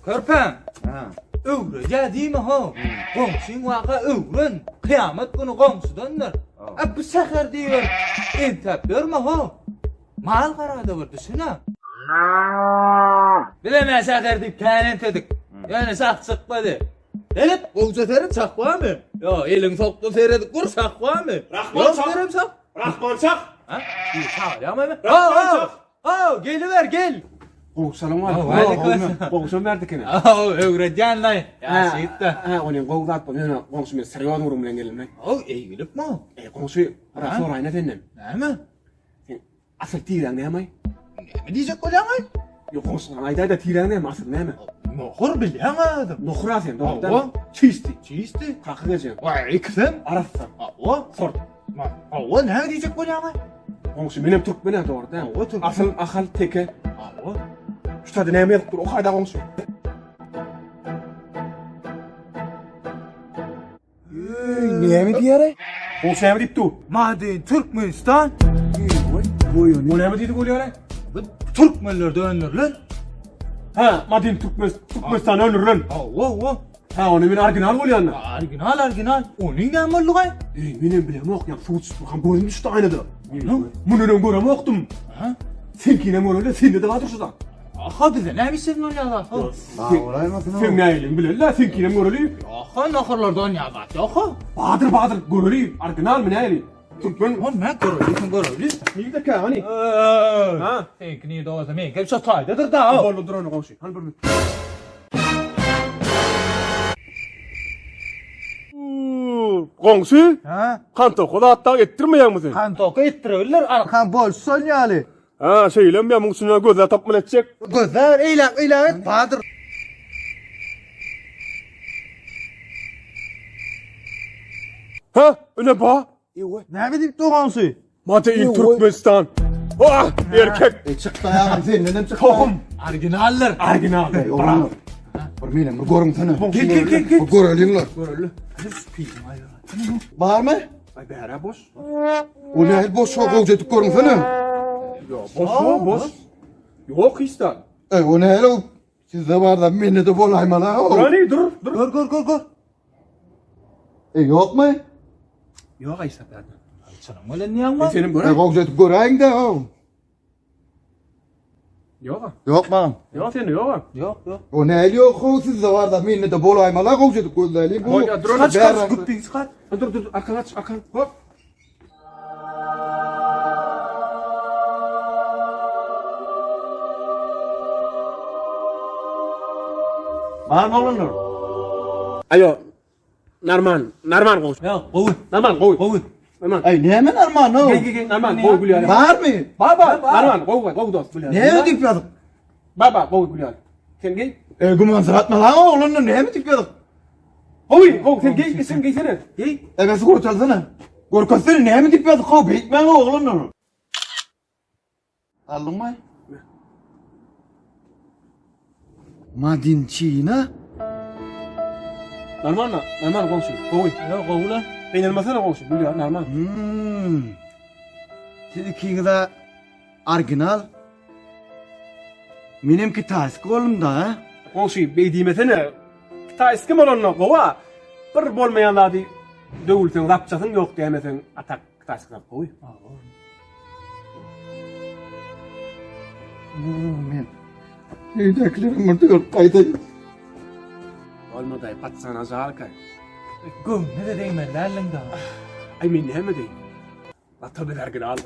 Körpäm. Ha. Öwredýä diýme ho. Goňşyň waka öwren. Kyýamat güni goňşudandyr. A bu şäher diýiber. Entäp ýörme ho. Mal garada bir düşünä. Bizem-ä şäher diýip kän entedik. Ýöne şah çykmady. Seret, gowja seret, şah barmy? Ýo, eliň sokdy seredip gör, şah barmy? Rahman şah. Ýok, şah. Rahman şah. Ha? Çagyrýarmy? Rahman şah. Haw, geliber, gel. Gowy salam aleyküm. Goňşam berdi kene. Haw, öwredýän laý. Ýaş ýigit-de. Hä, onuň gowy zat bol. Ýöne goňşy men serýoz gürrüň bilen geldim. Haw, eýgilikmi? Eý, goňşy, bir soraýyn-a senden. Näme? Sen asyl tiräň näme-aý? Näme diýjek bolýaň-aý? Ýok, goňşy saňa aýdaý-da, tiräň näme, asyl näme? Nohur bilýäň-ä özüň. Nohur-a sen, dogry Hawa. Çisti. Çisti. Kaka geljeň. Waý, ikisem. Arassa. Hawa. Sort. Hawa, näme diýjek bolýaň-aý? Goňşy, menem türkmen-ä, dogry däl. Hawa, türkmen. Asyl Ahal teke. Hawa. Şu taýda näme ýazyp dur, okaý-da goňşy. Eý, näme diýýär-eý? Goňşy näme diýip dur? Made in Türkmenistan. O näme diýdi bolýar-eý? Bu türkmenlerde öndürilen. Ha, Made in Türkmen, Türkmenistan öndürilen. Hawa, hawa. Ha, ony men original bolýan. Original, original. Onuň näme boldugy? Eý, menem bilemok, ýa suw içip durkam gözüm düşdi aýnada. Muny öň göremokdym. Ha? Seňkinem göreli, sende-de bardyr şu zat. Aha, bize näme işledin ol ýa zat? Sen nähili bileli, seňkinem göreli. Aha, nohurlarda on ýa zat ýok. Badyr, badyr, göreli, originalmy nähili? Türkmen. On mä göreli, sen göreli. Nirde kä, hany? Ha? Seňki nirde bolsa, meňkem şo taýdadyr da. Boldy, dur ony goňşy. Hany bir minut. Goňşy? Ha? Kantoka zat dagy etdirmeýäňmi sen? Kantoka etdirebilirler, arkan bolşy şol ýaly. Ha, şeýlemi ýa muň üçin gözläp tapmaly etjek. Gözläber, eýläk, eýläk et, Badyr. Ha, ine ba. Näme diýip dur goňşy? Made in Türkmenistan. Ah, erkek. E çykdy aýagym sendenem çykdy. Tohum. Originaldyr. Original. Ey oglanlar. Bir menem bir görüňsene. Gel, gel, gel, gel. Bir göreliňler. Göreli. Barmy? Ay bärä boş. O nähili boş o gowja edip görüňsene. Ýok, boş, boş. Ýok hiç zat. Ey o nähili o? Sizde bar da mende de bolaýmaly. Dur hany, dur, dur. Gör, gör, gör, gör. E ýokmy? Ýok aý sapar. Çynyň bilen diýýäňmi? Senem E göräý. gowja edip göräýiň-de. Ýok. Ýok maňa. Ýok sende ýok. Ýok, ýok. O nähili ýok ho sizde bar da mende de bolaýmaly gowja edip gözläýliň. Bu. Bolýar, dur Çykar, çykar, Bärä- güpbiňi çykar. Dur, dur, arkaňy aç, arkaňy. Hop. Barmy oglanlar? Aýo. Narman, narman gowy. Ýok, gowy. Narman gowy. Gowy. Narman. Aý näme narman o? Gel, gel, gel, narman gowy gülýär. Barmy? Bar, bar, narman gowy, gowy dost gülýär. Näme diýip ýazyp? Bar, bar, gowy gülýär. Sen geý. E gümansyratma lan oglanlar näme diýip ýazyp? Gowy, gowy, sen geý, sen geýsene. Geý. E ben surat alsana. Görkezsene näme diýip ýazyp ho beýtmäň oglanlar. Aldyňmy? Madinçina? Normal, normal goňşy. Gowy. Ýok, gowy lan. Gynanmasana goňşy, gülýär, normal. Hmm. Siz ikiňiz-ä original. Menem kitaýski boldum da, ha? Goňşy, beý diýmesene. Kitaýski bolanda gowy-a. Bir bolmaýan zady döwülseň, zapçasyň ýok diýmeseň, a tak kitaýski zat gowy. Men öýdäkilerim bir döwüp gaýdaýyn. Bolmady, patsana žalka. Göwnüne-de degmeli däldiň da. Aý men näme deýin? Ata biz original.